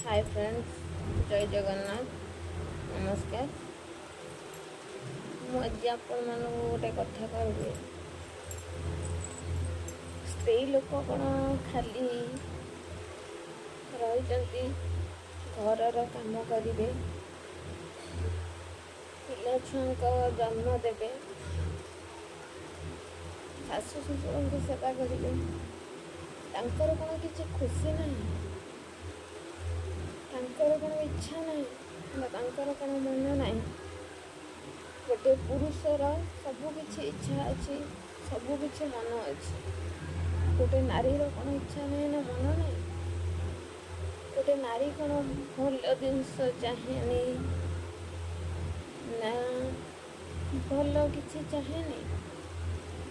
ହାଏ friends, ଜୟ ଜଗନ୍ନାଥ, ନମସ୍କାର। ମୁଁ ଆଜି ଆପଣମାନଙ୍କୁ ଗୋଟେ କଥା କହିବି। ସ୍ତ୍ରୀ ଲୋକ କ'ଣ ଖାଲି ରହିଛନ୍ତି ଘରର କାମ କରିବେ, ପିଲା ଛୁଆଙ୍କ ଜନ୍ମ ଦେବେ, ଶାଶୁ ଶ୍ୱଶୁରଙ୍କୁ ସେବା କରିବେ? ତାଙ୍କର କ'ଣ କିଛି ଖୁସି ନାହିଁ? ତାଙ୍କର କ'ଣ ଇଚ୍ଛା ନାହିଁ ନା ତାଙ୍କର କ'ଣ ମନ ନାହିଁ? ଗୋଟେ ପୁରୁଷର ସବୁକିଛି ଇଚ୍ଛା ଅଛି, ସବୁକିଛି ମନ ଅଛି। ଗୋଟେ ନାରୀର କ'ଣ ଇଚ୍ଛା ନାହିଁ ନା ମନ ନାହିଁ? ଗୋଟେ ନାରୀ କ'ଣ ଭଲ ଜିନିଷ ଚାହେଁନି ନା ଭଲ କିଛି ଚାହେଁନି?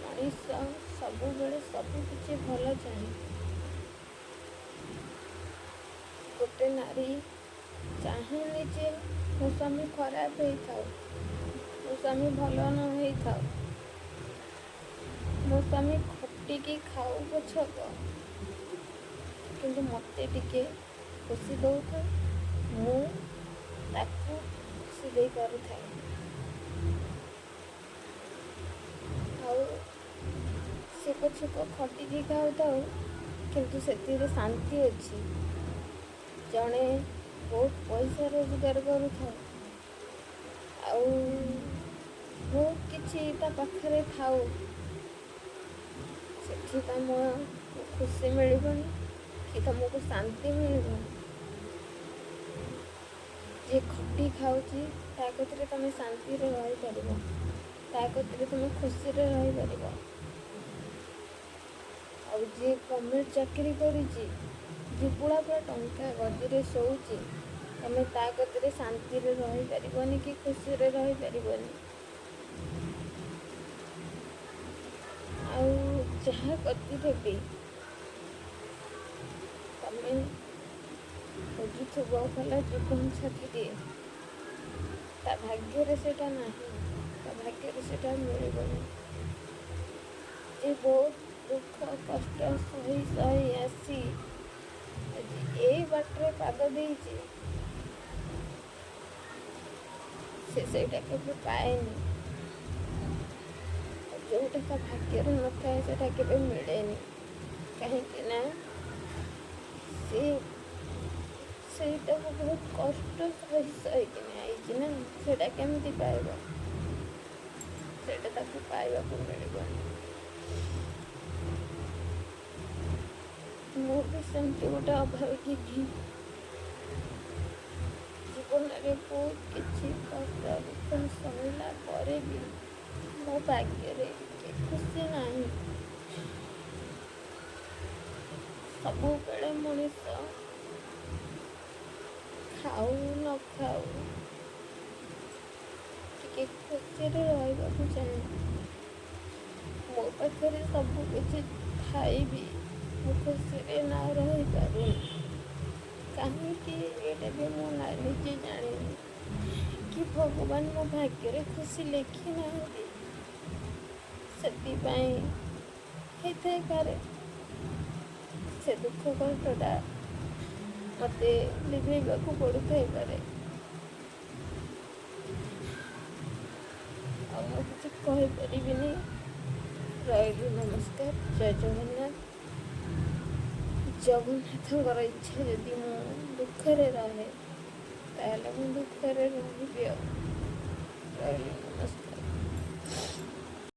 ମଣିଷ ସବୁବେଳେ ସବୁକିଛି ଭଲ ଚାହେଁ। ଗୋଟେ ନାରୀ ଚାହେଁନି ଯେ ମୋ ସ୍ୱାମୀ ଖରାପ ହେଇଥାଉ, ମୋ ସ୍ୱାମୀ ଭଲ ନ ହେଇଥାଉ, ମୋ ସ୍ୱାମୀ ଖଟିକି ଖାଉ ପଛକ, କିନ୍ତୁ ମୋତେ ଟିକେ ଖୁସି ଦେଉଥାଉ, ମୁଁ ତାକୁ ଖୁସି ଦେଇପାରୁଥାଏ। ଆଉ ସେ ପଛକ ଖଟିକି ଖାଉଥାଉ, କିନ୍ତୁ ସେଥିରେ ଶାନ୍ତି ଅଛି। ଜଣେ ବହୁତ ପଇସା ରୋଜଗାର କରୁଥାଉ ଆଉ ବହୁତ କିଛି ତା ପାଖରେ ଥାଉ, ସେଠି ତମକୁ ଖୁସି ମିଳିବନି କି ତମକୁ ଶାନ୍ତି ମିଳିବନି। ଯିଏ ଖଟି ଖାଉଛି ତା କତିରେ ତମେ ଶାନ୍ତିରେ ରହିପାରିବ, ତା କତିରେ ତମେ ଖୁସିରେ ରହିପାରିବ। ଆଉ ଯିଏ ଗଭର୍ଣ୍ଣମେଣ୍ଟ ଚାକିରି କରିଛି, ଯିଏ ପୁଳା ପୁଳା ଟଙ୍କା ଗଦିରେ ଶୋଉଛି, ତମେ ତା କତିରେ ଶାନ୍ତିରେ ରହିପାରିବନି କି ଖୁସିରେ ରହିପାରିବନି। ଆଉ ଯାହା କତିରେ ବି ତମେ ଖୋଜୁଥିବ ଭଲ ଜୀବନସାଥୀଟିଏ, ତା ଭାଗ୍ୟରେ ସେଇଟା ନାହିଁ, ତା ଭାଗ୍ୟରେ ସେଇଟା ମିଳିବନି। ଯେ ବହୁତ ଦୁଃଖ କଷ୍ଟ ସହି ସହି ଆସି ଆଜି ଏଇ ବାଟରେ ପାଦ ଦେଇଛି, ସେ ସେଇଟା କେବେ ପାଏନି। ଯେଉଁଟା ତା ଭାଗ୍ୟରେ ନଥାଏ ସେଇଟା କେବେ ମିଳେନି। କାହିଁକି ନା ସେ ସେଇଟାକୁ ବହୁତ କଷ୍ଟ ସହି ସହିକିନି ଆଇଛି ନା, ସେଇଟା କେମିତି ପାଇବ? ସେଇଟା ତାକୁ ପାଇବାକୁ ମିଳିବନି। ମୁଁ ବି ସେମିତି ଗୋଟେ ଅଭାଗିନୀ। ଜୀବନରେ ବହୁତ କିଛି କଷ୍ଟ ଦୁଃଖ ସହିଲା ପରେ ବି ମୋ ଭାଗ୍ୟରେ ଟିକେ ଖୁସି ନାହିଁ। ସବୁବେଳେ ମଣିଷ ଖାଉ ନ ଖାଉ ଟିକେ ଖୁସିରେ ରହିବାକୁ ଚାହେଁ। ମୋ ପାଖରେ ସବୁ କିଛି ଥାଇ ବି ମୁଁ ଖୁସିରେ ନ ରହିପାରୁନି। କାହିଁକି ଏଇଟା ବି ମୁଁ ନିଜେ ଜାଣିନି, କି ଭଗବାନ ମୋ ଭାଗ୍ୟରେ ଖୁସି ଲେଖି ନାହାନ୍ତି, ସେଥିପାଇଁ ହେଇଥାଇପାରେ। ସେ ଦୁଃଖ କଷ୍ଟଟା ମୋତେ ଲିଭେଇବାକୁ ପଡ଼ୁଥାଇପାରେ। ଆଉ ମୁଁ କିଛି କହିପାରିବିନି। ରହିଲି, ନମସ୍କାର, ଜୟ ଜଗନ୍ନାଥ। ଜଗନ୍ନାଥଙ୍କର ଇଚ୍ଛା ଯଦି ମୁଁ ଦୁଃଖରେ ରହେ, ତାହେଲେ ମୁଁ ଦୁଃଖରେ ରୁହେ।